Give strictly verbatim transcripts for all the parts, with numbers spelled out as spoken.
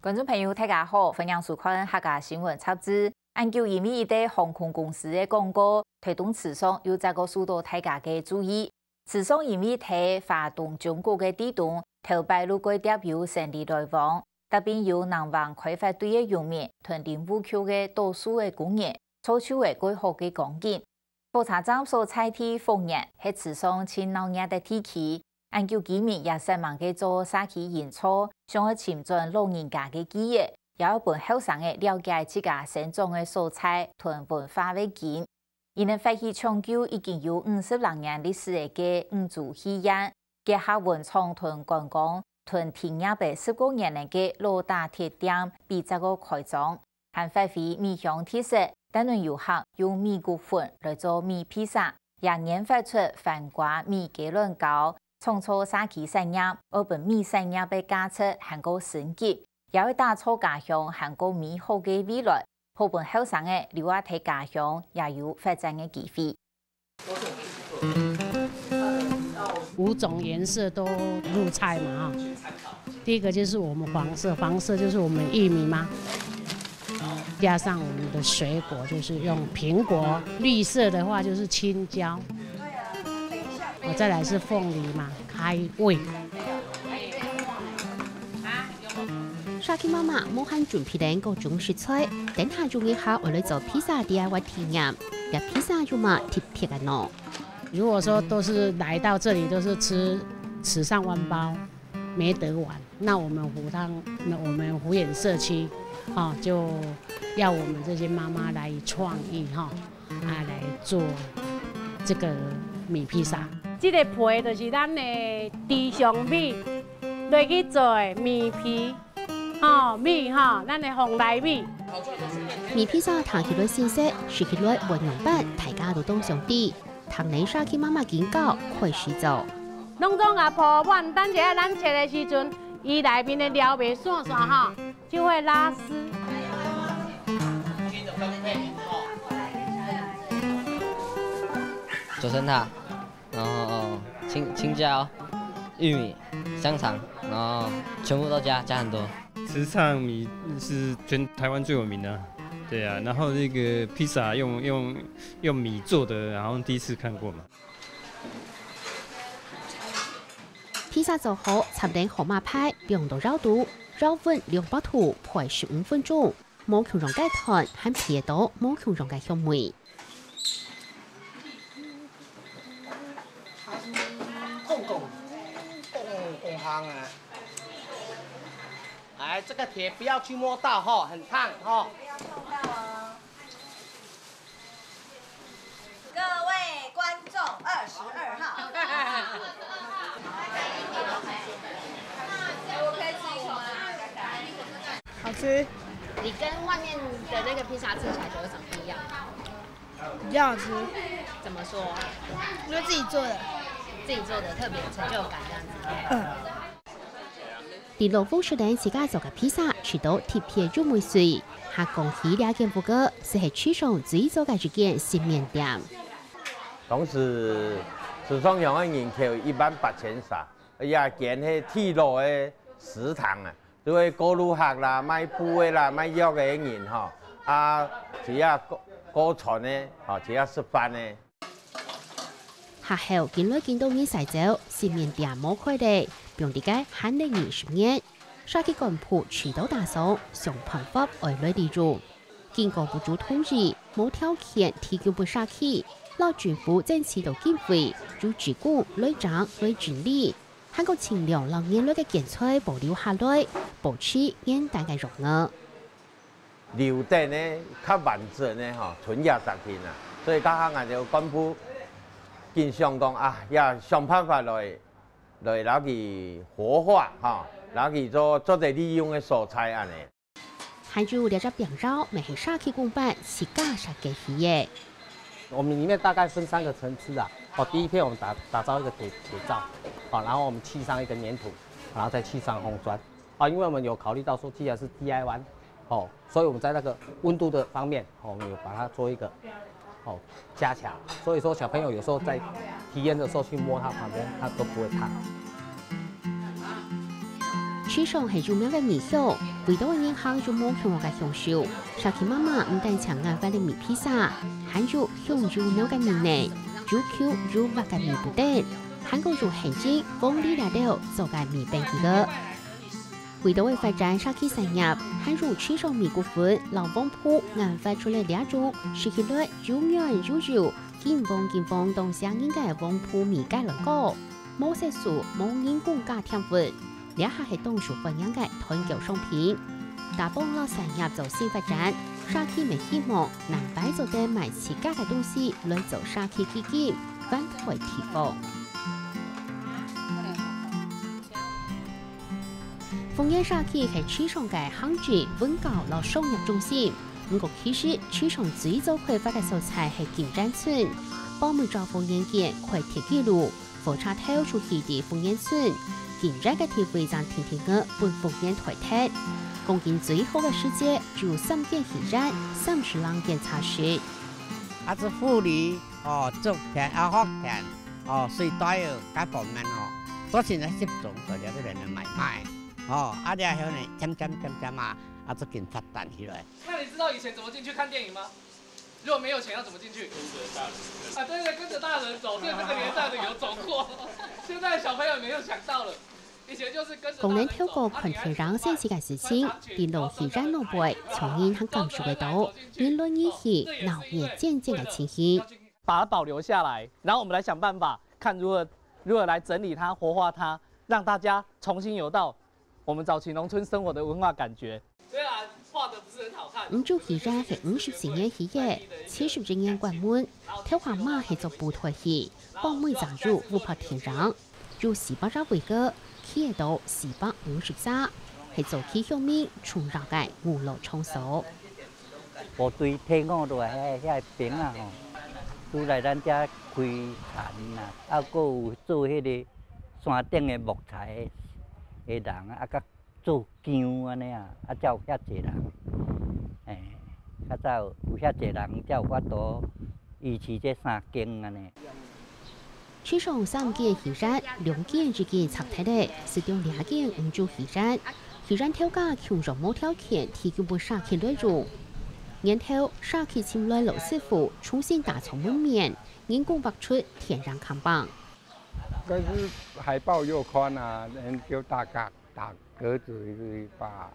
觀眾朋友，大家好，歡迎收看客家新聞雜誌。恁久因為一個航空公司个廣告，推動池上又再過受到大家个注意。池上因為在華東中國个地動，頭擺路過貼有生理來往，特別有南灣開發隊个遊民同林務局个倒樹个工人，做手个蓋好个光景。 火車站所在地福源係池上盡鬧熱个地區，恁久居民也煞猛个做社區營造，想愛尋轉老人家个記憶，也愛分後生个了解自家生長个所在同文化背景。佢等發起搶救已經有五十零年歷史个五洲戲院，結合文創同觀光，同停業个十過年个老打鐵店比再過開張。 還發揮米香特色，帶領遊客用米穀粉來做米披薩，也研發出番瓜米雞卵糕，創造社區產業，愛分米產業个價值還過升級，也愛打造家鄉還過美好个未來，好分後生个留下在家鄉，也有發展个機會。 五種顏色都入菜嘛，哈。第一個就是我們黃色，黃色就是我們玉米嘛，加上我們的水果，就是用蘋果，綠色的話就是青椒，哦，再來是鳳梨嘛，開胃。 社區媽媽無閒準備等各種食材，等下就一下愛來做披薩D I Y體驗。這披薩有麼特別个呢？如果說都是來到這裡都是吃池上萬包，沒得玩，那我們湖湯，那我們湖眼社區，哈，就要我們這些媽媽來創意哈，啊，來做這個米披薩。這個皮就是咱的豬上米，落去做的米皮。 吼，米吼，咱的鳳梨米。米披薩聽起來新鮮，食起來溫暖版，大家都當想知。聽等社區媽媽緊教，開始做。攏總啊，鋪滿，等一下咱切的時陣，伊內面的料袂散散吼，就會拉絲。做成它。 然後青青椒、玉米、香腸，然後全部都加，加很多。池上米是全台灣最有名的啊，對啊。然後那個披薩用用用米做的，好像第一次看過嘛。披薩做好，插等號碼牌，放到窯肚，窯溫兩百度，焙十五分鐘，無共樣个團，還鼻得到無共樣个香味。 哎，這個鐵不要去摸到吼，很燙吼。各位觀眾，二十二號。好吃。你跟外面的那個披薩吃起來覺得怎麼不一樣？ 比較好吃。怎麼說？因為自己做的。自己做的特別有成就感這樣子。嗯。在老屋食等自家做个披薩，食到特別有味緒，還講起這間屋个，就係池上最早个一間新麵店。當時池上鄉个人口一萬八千儕，這間係最老个食堂啊。 就係過路客啦、賣布个啦、賣藥个人吼，啊，自家過過餐个，吼，自家食飯个。下後緊來緊多人徙走，新麵店無開咧，放在該還得二十年。社區幹部徐到打爽，想辦法愛來利用。經過屋主同意，無條件提供分社區，摎政府爭取到經費，由志工來整來整理。 還過盡量摎原來个建材保留下來，保持原旦个樣仔。留等呢，較完整呢，吼，賰這隻片啊。所以這下𠊎兜幹部緊想講啊，也想辦法來，來摎佢活化，吼，摎佢做，做得利用个所在恁呢。 還有這隻拚窯，乜係社區公辦自家設計起个。我們裡面大概分三個層次啊。哦，第一片我們打，打造一個鐵，鐵灶，好，然後我們砌上一個黏土，然後再砌上紅磚。啊，因為我們有考慮到說，既然是D I Y，哦，所以我們在那個溫度的方面，哦，我們有把它做一個，哦，加強。所以說小朋友有時候在體驗的時候去摸它旁邊，它都不會燙。市場係有名个米香，味道个人客有無共樣个享受。社區媽媽毋單淨研發个米披薩，還有香又濃个米泥，又Q又滑个米布丁，還過用現蒸、黃梨這兜做个米餅皮个。為著愛發展社區產業，還有市場米谷粉摎黃瓠研發出來這種食起來又軟又幼、金黃金黃當像人个黃瓠米粄卵糕，無色素、無人工加添分。 這下係當受歡迎个團購商品。打幫摎產業做新發展，社區乜希望南擺做得賣自家个東西來做社區基金，還可以提供。豐原社區係市場个行政、文教摎商業中心，毋過其實市場最早開發个所在係金山村，包尾照豐原縣開鐵紀錄， 火車頭就起在豐原村，金山个地位正定定个分豐原代替。講緊最好个時節，就三間戲院、三十零間茶室。啊，係婦女哦，竹田啊，福田哦，水稻哦，該方面哦，做成了集中，大家都來買賣哦，啊，了後呢，漸漸漸漸啊，啊，就緊發展起來。那你知道以前怎么进去看电影吗？ 如果没有钱要怎么进去？跟着大人。啊，对对，跟着大人走，对这个年代的有走过。现在小朋友没有想到了，以前就是跟着大人走。講到透過看電影、電視个事情，在老戲院內背，常人還感受得到，人來人去、鬧熱煎煎个情形。把它保留下來，然後我們來想辦法，看如何，如何來整理它、活化它，讓大家重新有到我們早期農村生活的文化感覺。雖然畫得不是很好看，毋過戲院係五十四年起个，七十一年關門，頭下嘛係做布袋戲，包尾正有烏白電影，有四百隻位个，企得到四百五十隻，係早期鄉民重要个娛樂場所。 部隊退伍落來，遐，遐兵啊吼，都來咱遮開田啊，啊，閣有做彼个山頂的木材的人啊，啊，佮做薑按呢啊，啊，才有遐濟人。嘿，較早有遐濟人，才有法度維持這三間按呢。 市場三間戲院，兩間已經拆忒咧，就留兩間毋做戲院。戲院頭家強強無條件提供分社區來用。年頭，社區尋來老師傅重新打造門面，人工畫出電影看板。但是海報有看啊，人就大家 打格子去把，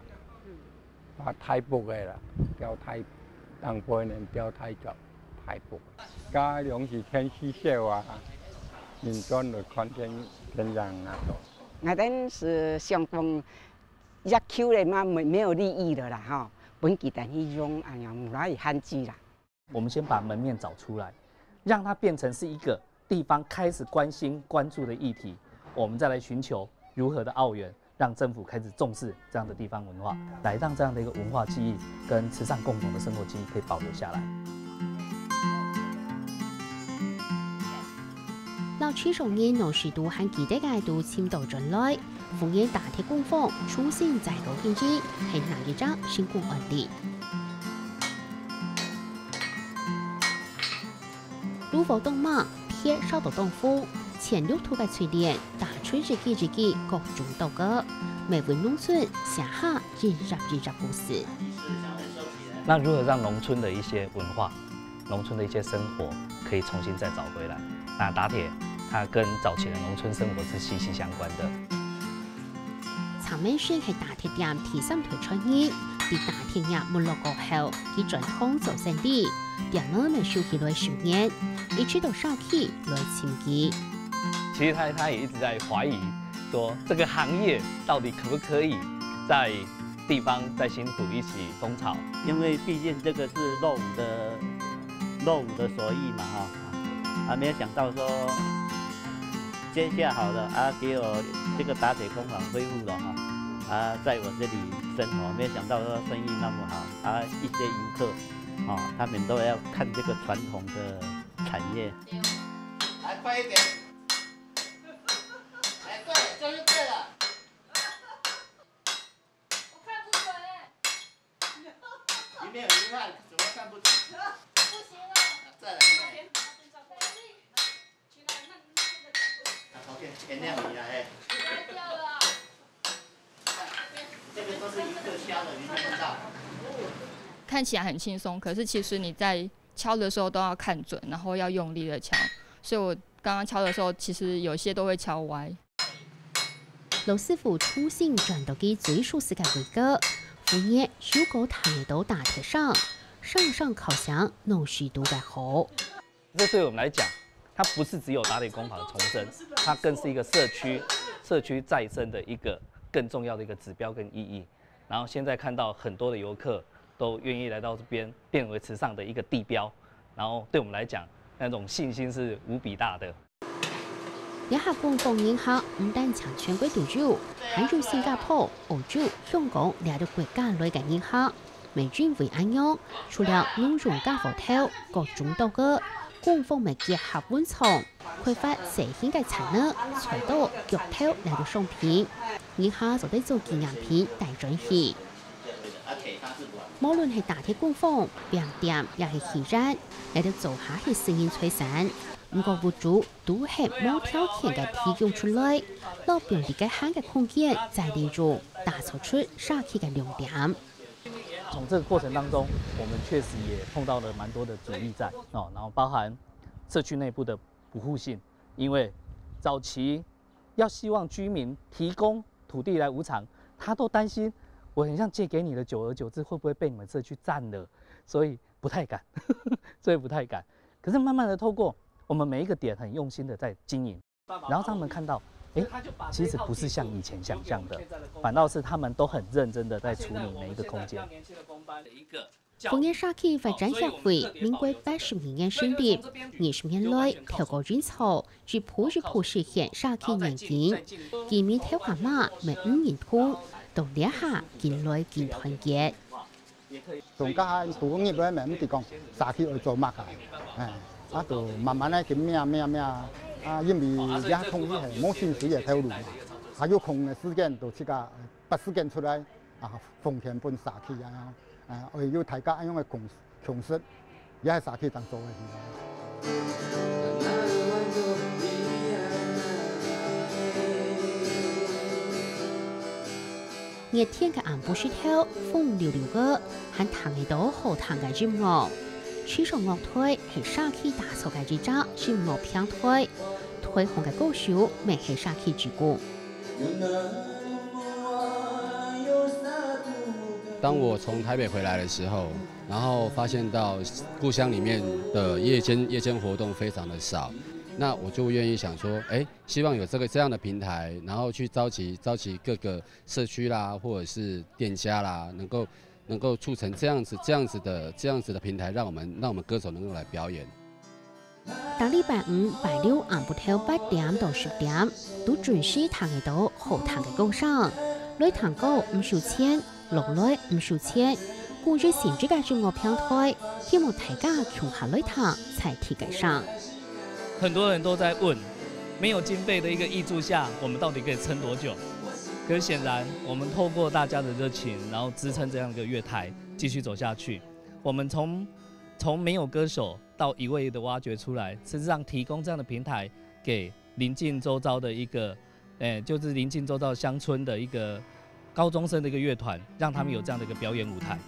把台北的啦，調台，東北人調台到台北。加兩是天氣熱啊，民眾就看電，電影啊。𠊎等是想講，這舊的嘛，沒，沒有利益了啦，吼，分佢等去用，哎呀，無哪會限制啦。 我們先把門面找出來，讓它變成是一個地方開始關心、關注的議題，我們再來尋求如何的奧援，讓政府開始重視這樣的地方文化，來讓這樣的一個文化記憶跟池上共同的生活記憶可以保留下來。摎市場人老師都還記得个都尋到轉來，豐原大鐵工房重新再度經營，係另一隻成功案例。 爐火當猛，鐵燒到當紅，千六度个淬煉，打出一支一支各種刀割，每位農村寫下一頁一頁故事。那如何讓農村的一些文化、農村的一些生活可以重新再找回來？那打鐵它跟早期的農村生活是息息相關的。 蔡明生係打鐵店第三代傳人，在打鐵業沒落過後，佢轉行做生理，店仔乜收起來十年，一直到社區來尋佢。其實他，他也一直在懷疑，說這個行業到底可不可以在地方再辛苦一起風潮。因為畢竟這個是落伍的，落伍的手藝嘛，哈，啊，沒有想到說 接下好了啊，給我這個打鐵工廠恢復了哈，啊，在我這裡生活，沒有想到說生意那麼好啊，一些遊客，哦，他們都要看這個傳統的產業。來，快一點！哎，對，這樣就對了。 我看不準欸。你沒有遺憾，怎麼看不準？不行啊。再來一遍。啊，OK，原諒你了，嘿。歪掉了啊。看起来很轻松，可是其实你在敲的时候都要看准，然后要用力的敲。所以我刚刚敲的时候，其实有些都会敲歪。老師傅重新轉到佢最熟悉个位置，忽然又過聽得到打鐵聲，聲聲敲響鬧市肚个河。这对我们来讲，它不是只有打铁工坊的重生，它更是一个社区社区再生的一个更重要的一个指标跟意义。然后现在看到很多的游客都愿意来到这边，变为池上的一个地标，然后对我们来讲，那种信心是无比大的。這下工坊人客毋單淨全國都有，還有新加坡、澳洲、香港這兜國家來个人客。 乜因為恁樣，除了農用家伙頭、各種刀具，工坊乜結合文創，開發細型个產業、菜刀、钁頭這兜商品，人客做得做紀念品帶轉去。無論係打鐵工坊、餅店，也係戲院，這兜做下係私人財產，毋過屋主都係無條件个提供出來，摎便利个行个空間再利用，打造出社區个亮點。 从这个过程当中，我们确实也碰到了蛮多的阻力在哦，然后包含社区内部的不互信，因为早期要希望居民提供土地来无偿，他都担心我很像借给你的，久而久之会不会被你们社区占了，所以不太敢，所以不太敢。可是慢慢的透过我们每一个点很用心的在经营，然后让他们看到，哎，其实不是像以前想象的，反倒是他们都很认真的在处理每一个空间。豐源社區發展協會民國八十二年成立，二十年來透過營造，一步一步實現社區願景。居民頭下嘛，乜毋認同，到這下緊來緊團結。 從該下都入來，毋知講社區愛做麼个，哎，啊，就慢慢个去命命命，啊，因為這空氣係無薪水个頭路嘛，啊，有空个時間就自家撥時間出來，啊，奉獻分社區啊，啊，愛有大家恁樣个共共識，這係社區當做个事。 熱天个暗晡時頭，風溜溜个，還聽得到好聽个音樂。吹奏樂隊係社區打造个一隻音樂平台，推廣个歌手乜係社區志工。當我從台北回來的時候，然後發現到故鄉裡面的夜間夜間活動非常的少，那我就願意想說，哎，希望有這個這樣的平台，然後去召集召集各個社區啦，或者是店家啦，能夠能夠促成這樣子這樣子的這樣子的平台，讓我們讓我們歌手能夠來表演。 逐禮拜五、拜六暗晡頭八點到十點，都準時聽得到好聽个歌聲。來聽歌毋收錢，落來毋收錢，公益性質个音樂平台，希望大家共下來聽，在地界上。很多人都在問，没有经费的一个挹注下，我们到底可以撑多久？可是显然，我们透过大家的热情，然后支撑这样一个月台继续走下去。我们从从没有歌手到一位一位的挖掘出来，事实上提供这样的平台给邻近周遭的一个，诶，就是邻近周遭乡村的一个高中生的一个乐团，让他们有这样的一个表演舞台。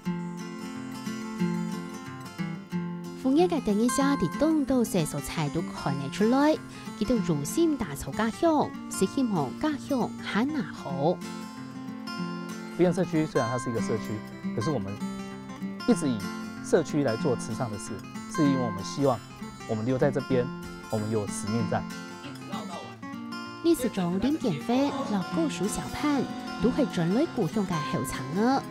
豐源个德仁社在當多細所在都看得出來，佢兜用心打造家鄉，係希望家鄉還較好。豐源社区虽然它是一个社区，可是我们一直以社区来做慈善的事，是因为我们希望我们留在这边，我们有使命在。理事長林建芬摎歌手小潘都係轉來故鄉个後生仔。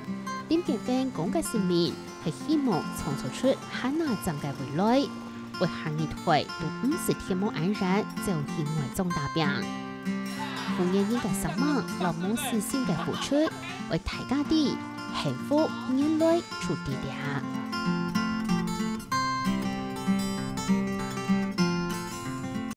林建芬講个使命係希望創造出還較讚个未來，為下一代都毋使天無暗然走去外庄打拚。豐源人个生命摎無私心个付出，為大家知，幸福原來就在這。